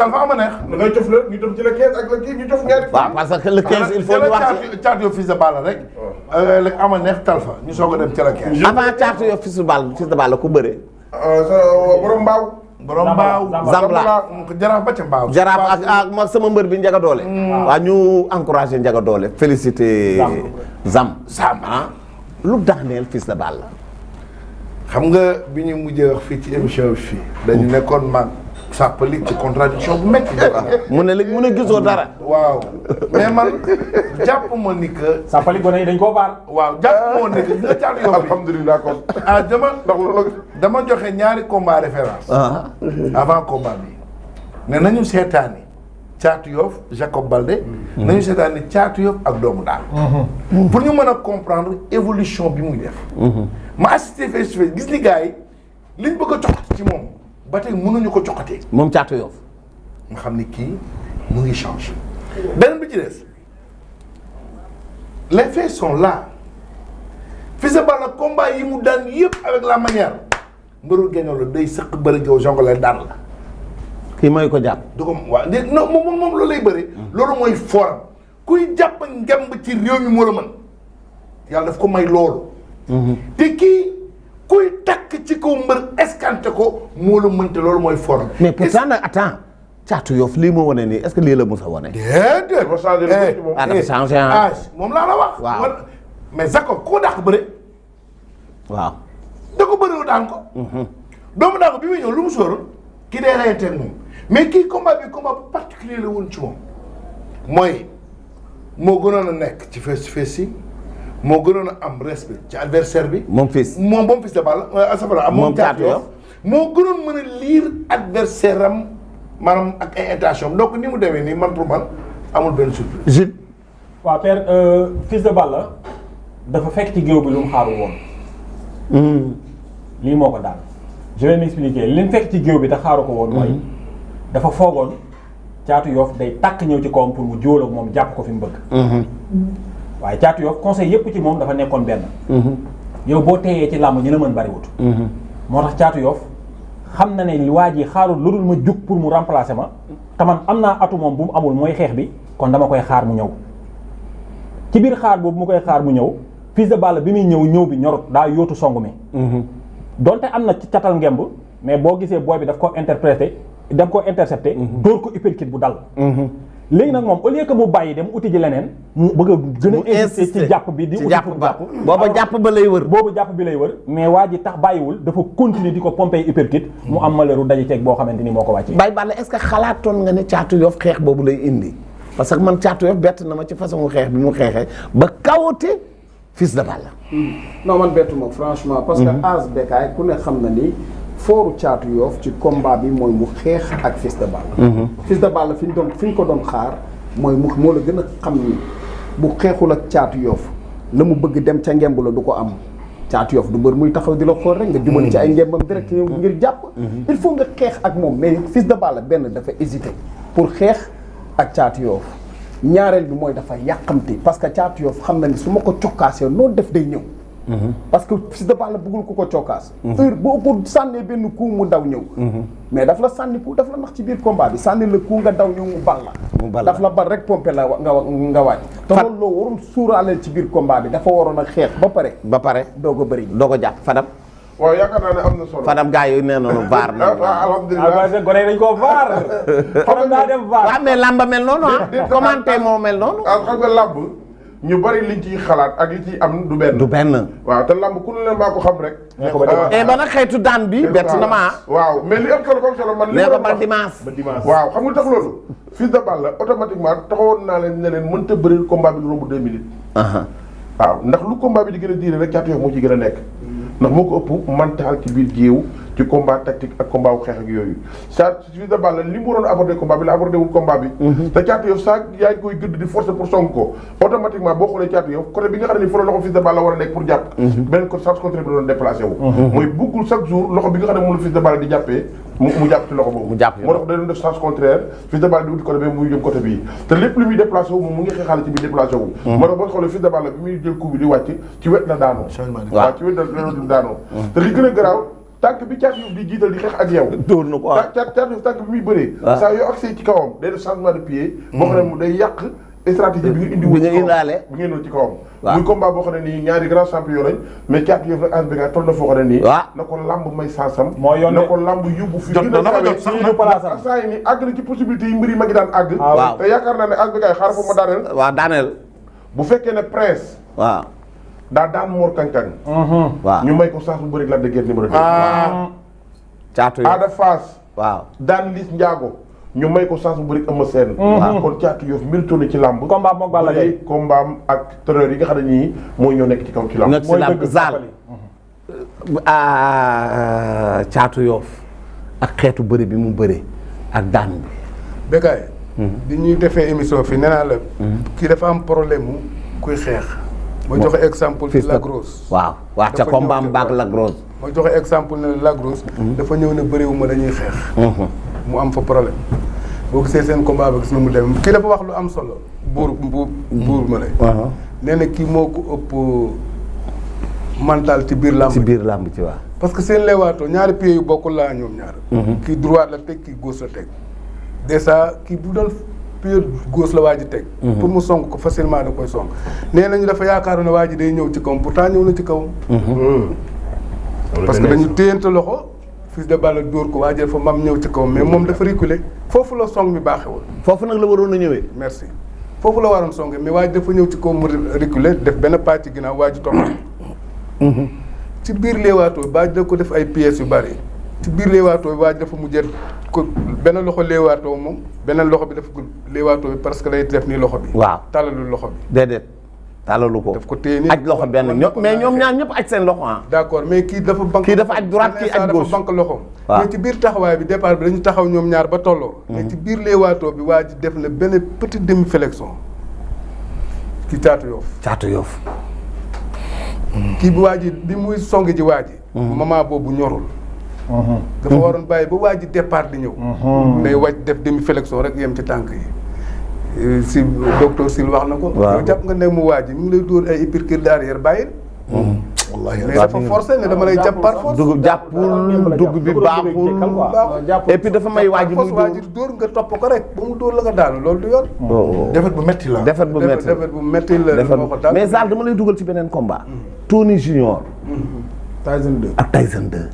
Talfa ama neex. da ngay cof la ñu dem ci le 15 ak le kii ñu cof ñaari. waaw parce que le 15 il faut ñu wax Caatu Yoff Fils de Balla rek. léegi ama neex Talfa ñu soog a dem ci le 15. avant Caatu Yoff Fils de Balla ku bëre. borom mbaaw. borom mbaaw Zambla jaraaf ba ca mbaaw. jaraaf ak sama mbër bi Njaga Doole. waaw ñu encouragé Njaga Doole félicité. Zam lu daaneel Fils de Balla. xam nga bi ñu mujjee wax fii ci émission bi fii. dañu nekkoon man sàppali ci contradiction bu métti. mu ne gisoo dara. waaw mais man jàpp ma ni que. sàppali gone yi dañ koo baar. waaw jàpp ma ni que nga Caatu Yoff bi. alhamdulilah kon. dama joxe ñaari combat référence. avant combat bi. ne nañu seetaani Caatu Yoff Jacob Baldé. nañu seetaani Caatu Yoff ak doomu daal. pour ñu mën a comprendre évolution bi muy def. ma assisté face to face gis ni gars yi liñ bëgg a coxati ci moom ba tey mënuñu ko coxatee. moom Caatu Yoff. nga xam ni kii mu ngi changé. beneen bi ci des les faits sont là Fils de Balla combat yi mu daan yëpp avec la manière mbëru génne la day sëq bëri gaw jongole daan la. kii mooy ko jàpp. du ko waaw non moom loolu lay bëri. loolu mooy foram kuy jàpp ngemb ci réew mi moo la mën yàlla daf ko may loolu. te kii kuy takk ci kaw mbër escanté ko moo la mënte loolu mooy forum. mais pourtant nag attends Caatu Yoff lii moo wane nii est-ce que lii la mos a wane. déedéet. dafa changé lu ci moom. dafa changé moom laa la wax. waaw mais Jacob koo dàq bëre. waaw. da ko bëre daan ko. doomu daan ko bi muy ñëw lu mu sóoroon kii day reyanteeg moom mais kii combat bi combat bu particulier la woon ci moom mooy moo gënoon a nekk ci face to face yi. moo gënoon a am respect ci adversaire bi. moom Fils Fils de Balla asafara moom Caatu Yoff moo gënoon mën a lire adversaire am maanaam ak ay intention donc ni mu demee nii man pour man amul benn surprise. Jules. waaw père Fils de Balla dafa fekk ci géew bi lu mu xaaru woon. lii moo ko daal je vais m'expliquer li mu fekk ci géew bi te xaaru ko woon mooy dafa foogoon Caatu Yoff day tàkk ñëw ci kawam pour mu jóol ak moom jàpp ko fi mu bëgg. waaye Caatu Yoff conseil yëpp ci moom dafa nekkoon benn. yow boo teeyee ci làmb ñi la mën bariwut. moo tax Caatu Yoff xam na ne waa ji xaarul lu dul ma jug pour mu remplacer ma te man am naa atu moom bu mu amul mooy xeex bi kon dama koy xaar mu ñëw. ci biir xaar boobu mu koy xaar mu ñëw Fils de Balla bi muy ñëw bi ñorut daa yóotu song mi. donte am na ci catal ngemb mais boo gisee booy bi daf ko intercepté. dóor ko uppercut bu dal. léegi nag moom au lieu que mu bàyyi dem uti ji leneen mu bëgg a gën a insister ci jàpp bi di uti pour jàpp booba jàpp ba lay wër boobu jàpp bi lay wër mais waa ji tax bàyyiwul dafa continuer di ko pomper uppercut mu am malheuru daje teeg boo xamante ni moo ko wàccee. Baye Balla est-ce que xalaatoon nga ne Caatu Yoff xeex boobu lay indi parce que man Caatu Yoff bett na ma ci façon xeex bi mu xeexee ba kawote Fils de Balla. non man bettu ma franchement parce que As Bécaye ku ne xam na ni fooru Caatu Yoff ci combat bi mooy mu xeex ak Fils de Balla. Fils de Balla fi ñu ko doon xaar mooy moo la gën a xam ni bu xeexul ak Caatu Yoff la mu bëgg dem ca ngemb la du ko am. Caatu Yoff du mbër muy taxaw di la xool rek nga jubali ci ay ngembam direct ngir jàpp. il faut nga xeex ak moom mais Fils de Balla benn dafa hésité pour xeex ak Caatu Yoff ñaareel bi mooy dafa yàqamti parce que Caatu Yoff xam na ni su ma ko cokkaasee noo def day ñëw. parce que Fils de Balla bëggul ku ko cokkaas. heure boo ko sànnee benn coup mu daw ñëw. mais daf la sànni coup daf la nax ci biir combat bi sànni la coup nga daw ñëw mu bal la. daf la bal rek pompé la nga wàcc. te loolu loo warul suuraaleel ci biir combat bi dafa waroon a xeex ba pare. doo ko bëri doo ko jàpp Fadam. waaw yaakaar naa ne am na solo. Fadam gars yi nee nañu vaar na. alhamdulilah gone dañ koo vaar. Fadam daa dem vaar. waaw mais lamba mel noonu ah. commenté moo mel noonu. xam nga làmb ñu bari liñ ciy xalaat ak li ciy am du benn. du benn. waaw te lamb ku ne leen maa ko xam rek. ba nag xeetu daan bi bett na ma. waaw mais li am solo comme solo man. li ma ba dimanche. waaw xam nga tax loolu. Fils de Balla automatiquement taxawoon naa leen ne leen mënta bëri combat bi lu romb 2 minutes. waaw ndax lu combat bi di gën a diire rek Caatu Yoff moo ci gën a nekk. ndax moo ko ëpp mental ci biir géew ci combat tactique ak combat wu xeex ak yooyu Fils de Balla li mu waroon aborder combat bi la abordé wul combat bi. te Caatu Yoff saa yaa ngi koy gëdd di forcer pour song ko automatiquement boo xoolee Caatu Yoff côté bi nga xam ne nii fa la loxo Fils de Balla war a nekk pour jàpp. benn côté sens contraire bi doon déplacé wu. mooy buggul chaque jour loxo bi nga xam ne moom la Fils de Balla di jàppee mu jàpp ci loxo boobu. moo tax da doon def sens contraire Fils de Balla di wuti côté bi muy jëm côté bii te lépp lu muy déplacé wu moom mu ngi xeexaale ci biir déplacé wu. moo tax boo xoolee Fils de Balla bi muy jël coup bi di wàcc ci wet la daanoo. waaw ci wet la daanoo te li gën a garaaw tànk bi Thiatou Yoff di jiital di xeex ak yow. dóor na ko waaw Thiatou Yoff tànk bi muy bëree. waaw saa yoo accès ci kawam day def changement de pied. boo xam ne mu day yàq stratégie bi nga indi. bi nga indaale bu ngeen ci kawam. waaw muy combat boo xam ne nii ñaari grand champion lañ mais Thiatou Yoff nag ASBK toll na foo xam ne nii. waaw na ko lamb may sansam. moo yoon na ko lamb yóbbu fi. jot na dafa jot sax nag ak saa yi nii àgg na ci possibilité yi mbir yi ma ngi daan àgg. waaw te yaakaar naa ne ASBK xaaral foofu ma daaneel. waaw daaneel bu fekkee ne Prince. waaw daa daan Mor Kankang. waaw ñu may ko chance bu bëri Lac de Guiers numéro 2. Thiatou Yoff Ada Fass. waaw daan Liss Ndiago. ñu may ko chance bu bëri Eumeu Sène. waaw kon Thiatou Yoff milito na ci làmb. combat moom Balla Gaye combat am ak terreur yi nga xam ne nii mooy ñoo nekk ci kaw ci làmb. nekk si làmb zaal Thiatou Yoff ak xeetu bëri bi mu bëri ak daan bi. Bécaye. di ñuy defee émission fii nee naa la. kii dafa am problème mu kuy xeex. ma joxe exemple ci Lac Rose. waaw waaw ca combat am baag Lac Rose. ma joxe exemple ne Lac Rose. dafa ñëw ne bëriwuma dañuy xeex. mu am fa problème boo gisee seen combat ba gis na mu dem kii dafa wax lu am solo buur ma lay. nee na kii moo ko ëpp mental ci biir làmb. ci biir làmb ci waaw. parce que seen leewaatoo ñaari pieds yu bokkul laa ñoom ñaar. kii droite la teg kii gauche la teg. déjà kii bu doon pied gauche la waa ji teg. pour mu song ko facilement da koy song. nee nañu dafa yaakaaroon ne waa ji day ñëw ci kawam pourtant ñëw na ci kawam. parce que dañu téyante loxo. Fils de Balla dóor ko waa ji dafa mam ñëw ci kawam mais moom dafa reculer foofu la song bi baaxewul. foofu nag la waroon a ñëwee. merci foofu la waroon songe mais waa ji dafa ñëw ci kawam mu reculer def benn pas ci ginnaaw waa ji toog ci biir léewaatoo bi waa ji da ko def ay pièces yu bari ci biir léewaatoo bi waa ji dafa mujjee ko benn loxo léewaatoo moom beneen loxo bi dafa ko léewaatoo bi parce que lay def nii loxo bi. waaw tàllalul loxo bi. déedéet tàllalu ko. daf ko téye nii aj loxo benn mais ñoom ñaar ñëpp aj seen loxo ah. d'accord mais kii dafa banque. kii dafa aj droite kii aj gauche dafa banque loxoom. waaw mais ci biir taxawaay bi départ bi dañu taxaw ñoom ñaar ba tolloo. mais ci biir léewaatoo bi waa ji def na benn petite demi flexion ki Thiatou Yoff. Thiatou Yoff. kii bi waa ji bi muy song ji waa ji. moment boobu ñorul. dafa waroon bàyyi ba waa ji départ di ñëw. day wàcc def demi flexion rek yem ci tànk yi. si docteur Sil wax na ko. waaw yow jàpp nga ne mu waa ji mu ngi lay dóor ay uppercut derrière bàyyil. wallaahi mais dafa forcé ne dama lay jàpp par force. dugub jàppul dugub bi baaxul. et puis dafa may waa ji muy waa ji dóor nga topp ko rek ba mu dóor la nga daanu loolu du yoon. defet bu metti la. defet bu metti la defet bu metti la moo ko dal. mais Zal dama lay dugal ci beneen combat. Tony Junior. Tyson 2 ak Tyson 2.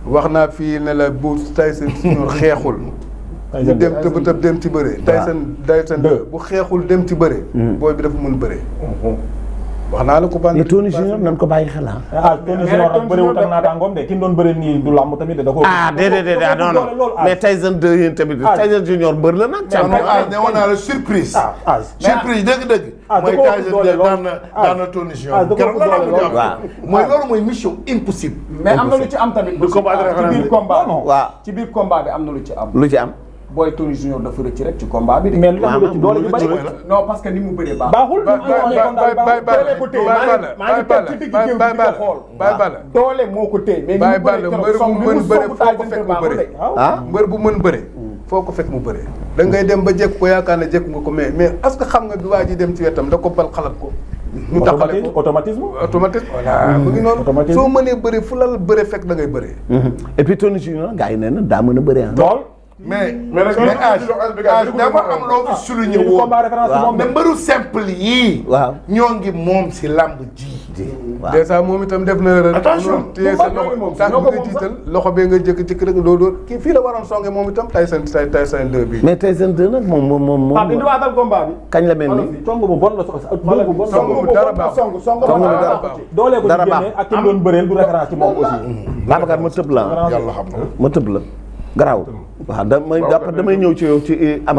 wax naa fii ne la bu Tyson Junior xeexul. ñu dem tëb tëb dem ci bëre. Tyson 2 bu xeexul dem ci bëre. booy bi dafa mën bëre. wax naa la ko ban. mais Tony Junior nan ko bàyyi xel ah Tony Junior ak bëriwut ak naataangoom de ki doon bëri nii du làmb tamit da ko. déedéet non non mais Tyson 2 yéen tamit Tyson Junior bër la nag. ne woon naa la surprise. surprise dëgg-dëgg. mooy Tyson 2 daan na Tony Junior. keroog la la ko waaw mooy loolu mooy mission impossible. mais am na lu ci am tamit. du combat de référence ci biir combat waaw ci biir combat bi am na lu ci am. lu ci am. booy Tony Junior dafa rëcc rek ci combat bi. mais lu tax mu rëcc doole ju bari. non parce que ni mu bëree baaxul. doole moo ko téye mais Baye Balla mbër bu mën bëre foo ko fekk mu bëre. mbër bu mën bëre foo ko fekk mu bëre. da ngay dem ba jekk ko yaakaar ne jekk nga ko mais est-ce que xam nga bi waa ji dem ci wetam da ko bal xalaat ko. ñu taxale ko automatisme. voilà mu ngi noonu. soo mënee bëre fu la bëre fekk da ngay bëre. et puis Tony Junior gars yi nee na daa mën a bëre lool. mais âge dafa am loo fi souligné woon mais mbëru simple yii. waaw ñoo ngi moom si lamb ji. waaw dèjà moom itam def na erreur. attention téye sa loxo tànk nga jiital loxo bee nga jëkk-jëkk rek doo dóor kii fii la waroon songe moom itam Tyson 2 bi. mais Tyson 2 nag moom. Pape indi waatal combat bi. kañ la mel ni. song bu bon la song bu dara baaxul. doole ko dara di génne ak ki mu doon bëreel du référence ci moom aussi. Babacar ma tëb la yàlla xam na. ma tëb la garaaw waaw damay ñëw ci yow ci ama